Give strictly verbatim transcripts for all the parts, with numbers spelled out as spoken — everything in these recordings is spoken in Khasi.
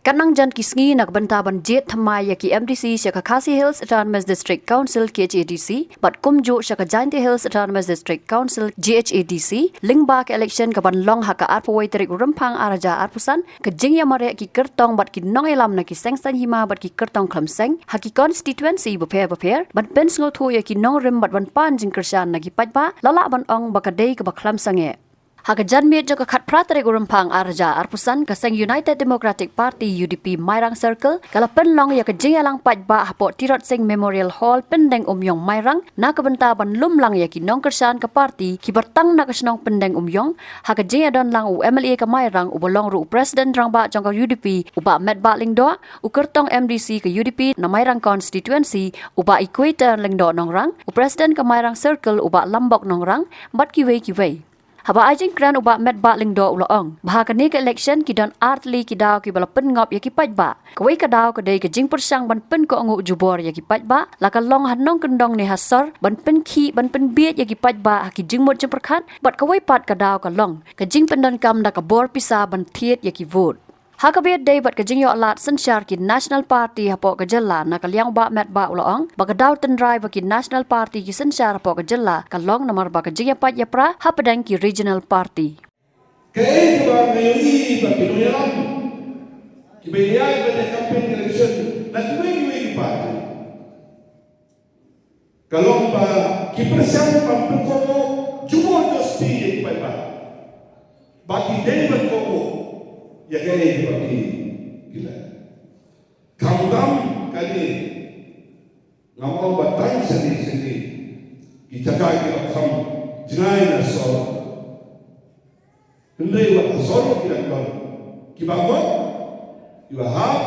Kan nang jan ki sngi na ka bynta ban jied thymmai ïa ki M D C sha ka Khasi Hills Autonomous District Council, K H A D C, bad kumjuh sha ka Jaintia Hills Autonomous District Council, J H A D C, lyngba ka election ka ban long ha ka arphew wei tarik u Rymphang ar hajar arphew san, ka jingïamareh ki kyrtong bad ki nongïalam na ki seng saiñ hima bad ki kyrtong khlem seng ha ki constituency bapher bapher, ban pynsngewthuh ïa ki nongrim bad ban pan jingkyrshan na ki paidbah, la lah ban ong ba ka dei kaba khlem sangeh. Ha ka janmiet jong ka khatphra tarik u Rymphang ar hajar arphew san, ka seng United Democratic Party, U D P, Mairang Circle, ka la pynlong ïa ka jingïalang paidbah hapoh Tirot Sing Memorial Hall, Pyndengumiong, Mairang, na ka bynta ban lum lang ïa ki nongkyrshan ka party kiba tang na ka shnong Pyndengumiong, ha ka jingïadon lang u M L A ka Mairang uba long ruh u President Rangbah jong ka U D P, u Bah Metbah Lyngdoh, u kyrtong M D C ka U D P na Mairang Constituency, u Bah Equator Lyngdoh Nongrang, u President ka Mairang Circle, u Bah Lambok Nongrang, bad kiwei kiwei. Haba ai jingkren, u Bah Metbah Lyngdoh u la ong ba ha kane ka election ki don artylli ki daw kiba la pynngop ïa ki paidbah. Kawei ka daw ka dei ka jingpyrshang ban pynkohnguh jubor ïa ki paidbah, la ka long ha nongkyndong ne ha sor, ban pynkhih, ban pynbiej ïa ki paidbah ha ki jingmut jingpyrkhat, bad kawei pat ka daw ka long ka jingpyndonkam da ka bor pisa ban thied ïa ki vote. Ha kaba ïadei bad ka jingïoh lad synshar ki National Party hapoh ka jylla, na ka liang u Bah Metbah u la ong ba ka daw tynrai ba ki National Party ki synshar hapoh ka jylla ka long namar ba ka jingïapait ïapra hapdeng ki Regional Party. Kaei kaba nga ïohi ba ki nongïalam kiba ïaid ban ïa campaign election na kiwei kiwei ki party, ka long ba ki pyrshang ban pynkohnguh jubor jubor ïa ki paidbah, ba ki dei ban kohnguh ïa kaei ba ki, ki leh. Khamtam kane, ngam ong ba tang shane shane ki jaka kiba kham jngai na sor. Hynrei wat ha sor ki dang don kiba mut, kiba hap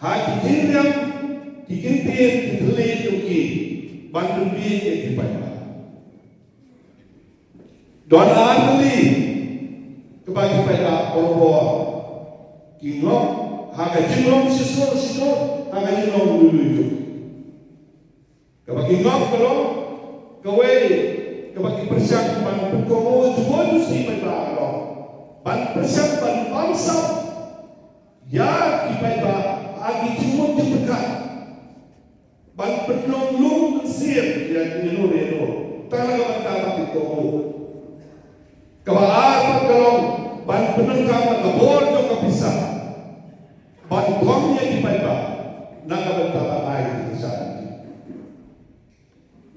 ha ki jingriam, ki kyntien, ki thylliej jong ki ban pynbiej ïa ki paidbah. Don artylli kaba ki paidbah barabor ki ngop ha ka jinglong shisur shisur, ha ka jinglong lui lui juk. Kaba ki ngop ka long, kawei kaba ki pyrshang ban pynkohnguh jubor jubor ïa ki paidbah ka long ban pyrshang ban bamsap ïa ki paidbah ha ki jingmut jingpyrkhat, ban pynlong lum mynsiem ïa ki ïano ïano tang na ka bynta ba ki kohnguh. Kaba ar pat ka long ban pyndonkam da ka bor jong ka pisa ban thong ïa ki paidbah na ka bynta ba ai ki pisa.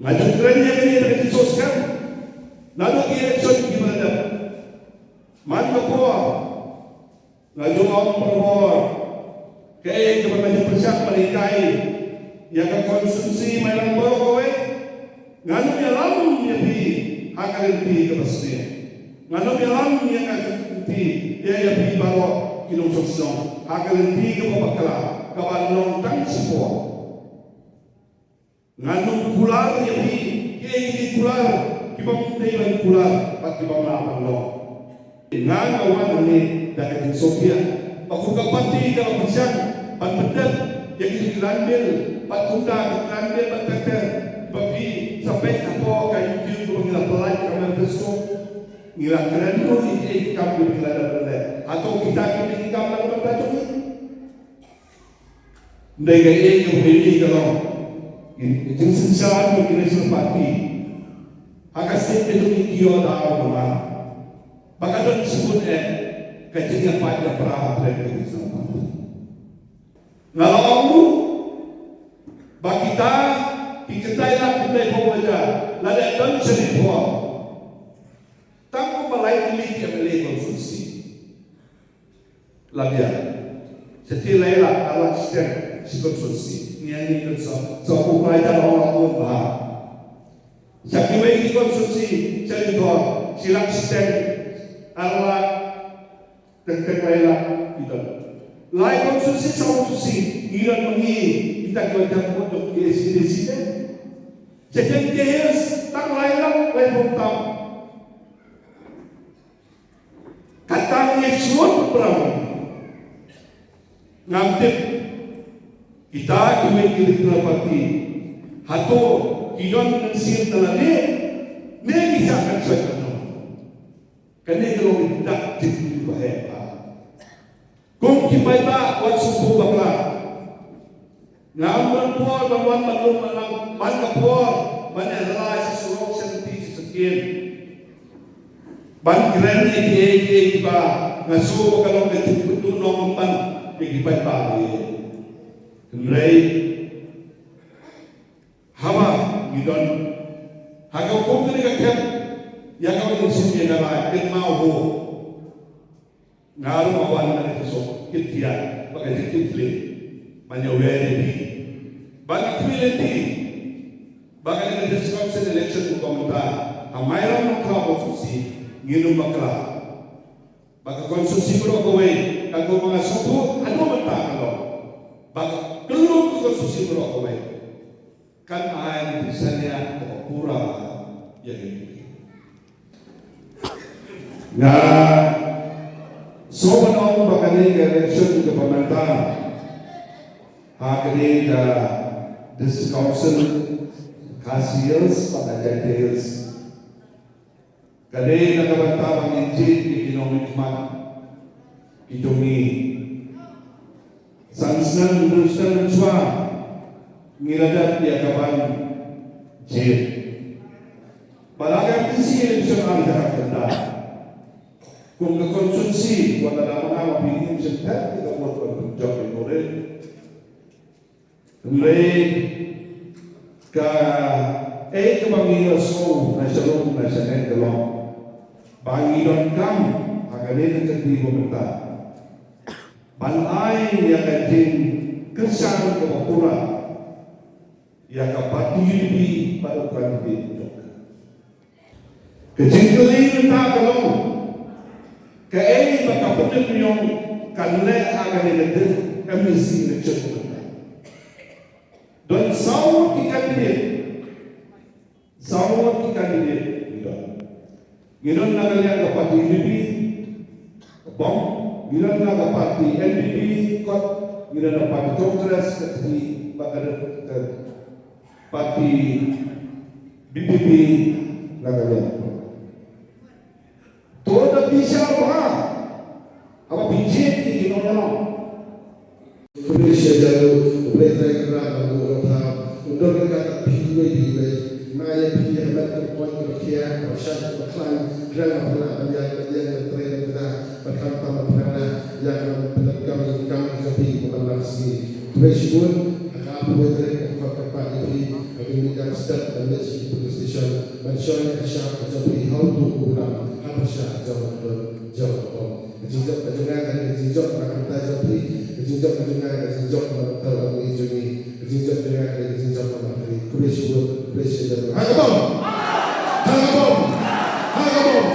Nga ju kren ïa kane da ka jingsngewsih naduh ki election kiba la dep. Man ka por nga ju ong barabor, kaei kaba nga ju pyrshang ban hikai ïa ka constituency Mairang baroh kawei. Ngan ym ïalam ïa phi ha ka lynti kaba sniew. Ngan ym ïalam ïa ka lynti ïa, ïa phi baroh ki nongshong shnong ha ka lynti kaba bakla, kaba long tang shipor. Ngan ym kular ïa phi kiei kiei ki kular kiba ym dei ban kular bad kiba ym lah ban long. Nga nga wan hangne da ka jingsngewthiah ba kum ka party ka la pyrshang ban pyndep ïa ki jingkylliang bill, bad kumta ki kylliang bill ban ter ter ba phi sa peit hapoh ka YouTube ba ngi la pynlait ka manifesto. Ngi la kren ruh ïa kiei ki kam kiba ngi la dep ban leh. Hato kita ki dei ki kam ban ban pynlait jong ngi? Dei kaei kaba phi ïohi ka long ka jingsynshar jong ki National Party ha ka state ka jong ngi, ki ïoh daw namar ba ka don shibun eh ka jingïapait ïapra hapdeng ka National Party. Nga la ong ruh ba kita ki khyndai lak khyndai phew hajar la dep don sha ri por. Tang kumba lai tylli ki M L A constituency. La biang. Sa shi lai lak, ar lak shiteng shi constituency. Ngi, ngi kan sa, sa kum lai jar ong la kum ba. Sa kiwei ki constituency, sa ki thor, shi lak shiteng, ar lak, teng teng lai lak ki don. Lai constituency, sa constituency, ngi don ma ngi, kita ki wan jam vote jong ki S C D C te. Sa jeng ki Hills, tang lai lak, lai phew tam. Kata ngi sngewthuh pynban. Ngam tip kita kiwei ki Regional Party hato ki don mynsiem na lade ne ki shah kan shah kan. Kane ka long ka dak jingkylli ba heh bha. Kum ki paidbah wat sngewthuh bakla. Ngam don por ban wan ban lum ban lang, ban ka por ban ïa la sha surok sha lynti sha syriem. Ban kren ïa kiei kiei kiba nga sngew ba ka long ka jingpynduh nongpynban ïa ki paidbah. Hynrei haba ngi don ha ka kum kane ka camp, ïa kaba ngin shim ïa ka rai, kynmaw ho. Nga ruh nga wan na ka jingshong kit thiah bad ka jingkit khlieh ban ïa wer ïa phi. Ban ïa phi lynti ba kane ka District Council election kumba mynta ha Mairang Nongkhlaw constituency ngin ym bakla. Ba ka constituency baroh kawei, ka kum ba nga sngewthuh haduh mynta ka long ba ka kyllum ka constituency baroh kawei kan ai ki saniah kaba pura ïa ka U D P. Nga sngew ban ong ba kane ka election kaba mynta ha kane ka District Council Khasi Hills bad Jaintia Hills, ka dei na ka bynta ba ngin jied ïa ki nongmihkhmat ki jong ngi. San snem, hynriew snem shuwa ngi la dep ïa ka ban jied. Ba la ka M D C election ar hajar khyndai, kum ka constituency wat la dang ma nga ma phi ngim shym tep ïa ka vote ban pynjop ïa u Norin. Hynrei kaei kaba ngi ïohsngew na sha lum na sha ngeit ka long ba ngi donkam ha kane ka kynti ba mynta ban ai ïa ka jingkyrshan kaba pura ïa ka party U D P bad u candidate jong ka. Ka jingkylli mynta ka long, kaei ba ka Pyndengyong kan leh ha kane ka dei M D C election mynta? Don saw ngut ki candidate, saw ngut ki candidate ngi don. Ngi don na ka liang ka party U D P, ka bom, ngi don na ka party N P P, kot, ngi don na party Congress, ka T P, ba ka don ka party B P P na ka liang. To da bishar bha haba phi jied ïa ki nongïalam. Khublei shihajar, U Blei Trai Kynrad un ïoh ïa phi. Un don ryngkat bad phi iwei pa iwei. Nga ïa phi ha met ka por kaba khia, kaba shait, kaba khlaiñ. Khnang ba phin lah ban ïaid ban ïeng ban trei ban kynrad, bad khamtam ba phin lah ïa ka ban pyndonkam ïa ki kam jong phi ba man la ka sngi. Khublei shibun. Ha ka arphew wei tarik, nga khot kyrpad ïa phi ha ka jingmih jam step ban leit sha ki polling station ban shoi ïa ka shap ka jong phi ha u burom ha ka pyrshah jong ka jong ka bom. Ka jingjop ka jong nga ka dei ka jingjop na ka bynta jong phi. Ka jingjop ka jong nga ka jingjop na ka bynta u nongïalam jong ngi. Ka jingjop jong nga ka dei ka jingjop na ka bynta phi. Khublei shibun, khublei shibun. Ha ka bom! Ha ka bom! Ha ka bom!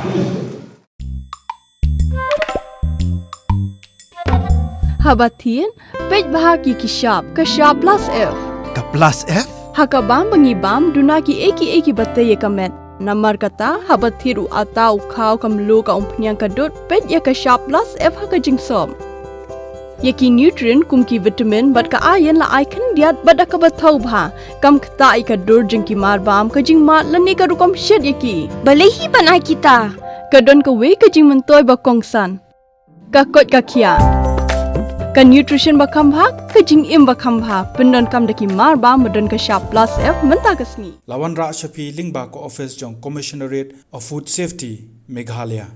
Khublei shibun. Haba thied, peit bha ki ki shap, ka shap plus F. Ka plus F? Ha ka bam ba ngi bam, duna kiei kiei kiba tei ïa ka met. Namar kata, haba thied u atta, u khaw, ka mluh, ka umphniang, ka dud, peit ïa ka shap plus F ha ka jingsop. Ïa ki nutrient kum ki vitamin bad ka iron la ai khyndiat bad da kaba thaw bha. Kam ktah ïa ka dur jong ki mar bam, ka jingmad lane ka rukom shet ïa ki. Balei hi ban ai kita? Ka don kawei ka jingmyntoi ba kongsan. Ka koit ka khiah. Ka nutrition ba kham bha, ka jingim ba kham bha. Pyndonkam da ki mar bam ba don ka shap plus F mynta ka sngi. La wanrah sha phi lyngba ka office jong Commissionerate of Food Safety, Meghalaya.